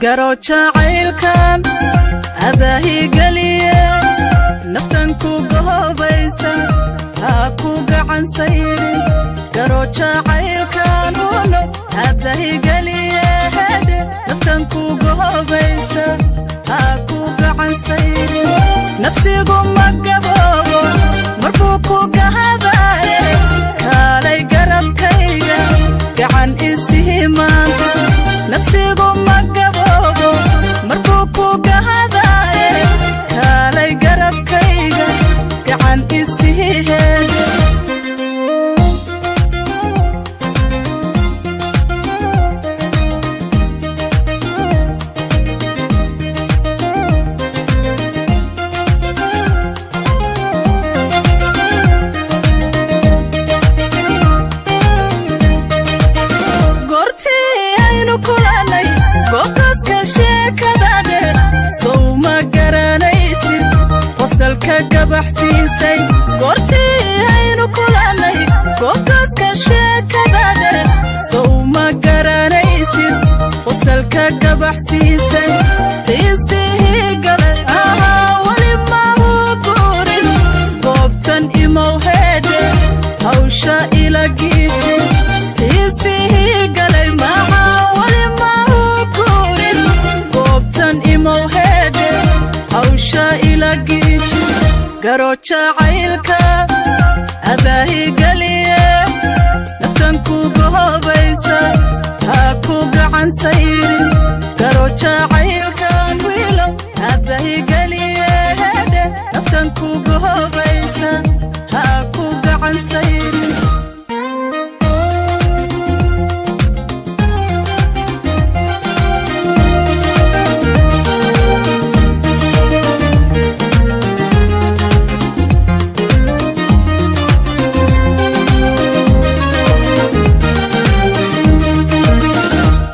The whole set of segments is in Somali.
Garo jacaylkan adaahigeliye, naftan ku gohobaysa ha ku gacan sayrin. Garo jacaylkan uno adahigeliye, hedhe, naftan ku gohobaysa ha ku gacan sayrin. Nafsigu ma gaboobo marbuu ku gahadaaye, kaalay garabkayga gacan isihi maanta. Nafsigu ma gaboobo marbuu ku gahadaaye, kaalay garabkayga gacan isihi heedhe. Goortii aynu kulannay goobtaaska sheekada dheer, sow ma garanaysid qosalka gabaxsiisay? Goortii aynu kulannay goobtaaska sheekada dheer, sow ma garanaysid qosalka gabaxsiisay? Xiisihii galay ahaa weli mahu guurin, goobtan imow heedhe, hawsha ila giiji. Xiisihii galay maxaa weli mahu guurin, goobtan imow heedhe, hawsha ila giiji. Garo jacaylka adaahigeliye, naftan ku gohobaysa ha ku gacan sayrin. Garo jacaylkan wiilow adahigeliye, hedhe, naftan ku gohobaysa ha ku gacan sayrin.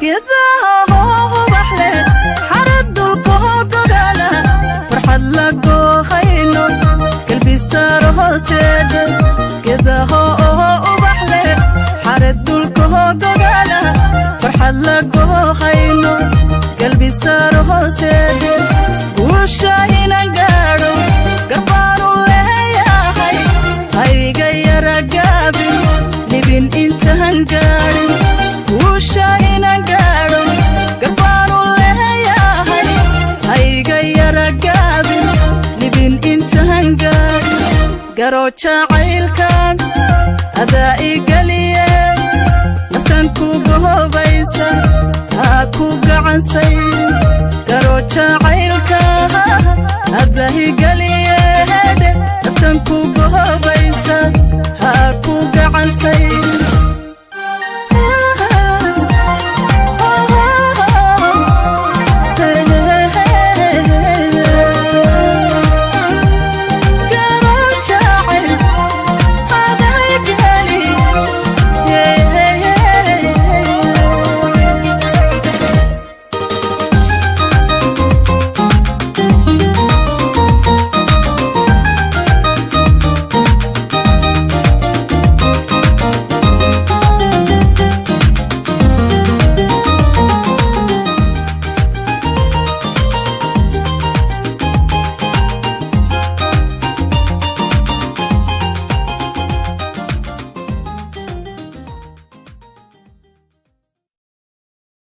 Geedaha hoo ubax leh, xarad dulkahoo gogaala, farxad la goohayno galbisaaro hooseedhe. Geedaha oo ubax leh, xarad dulkahoo gogaala, farxad la goohayno galbisaaro hooseedhe. Guusha inan gaadho garbaanu leeyahay, hayga yara gaabin libin intaan gaadhin. Guusha inan gaadho garbaanu leeyahay, hayga yara gaabin libin intaan gaadhin. Garo jacaylkan adaa igeliye, naftan ku gohobaysa ha ku gacan sayrin. Garo jacaylka adahigeliye, hedhe, naftan ku gohobaysa ha ku gacan sayrin.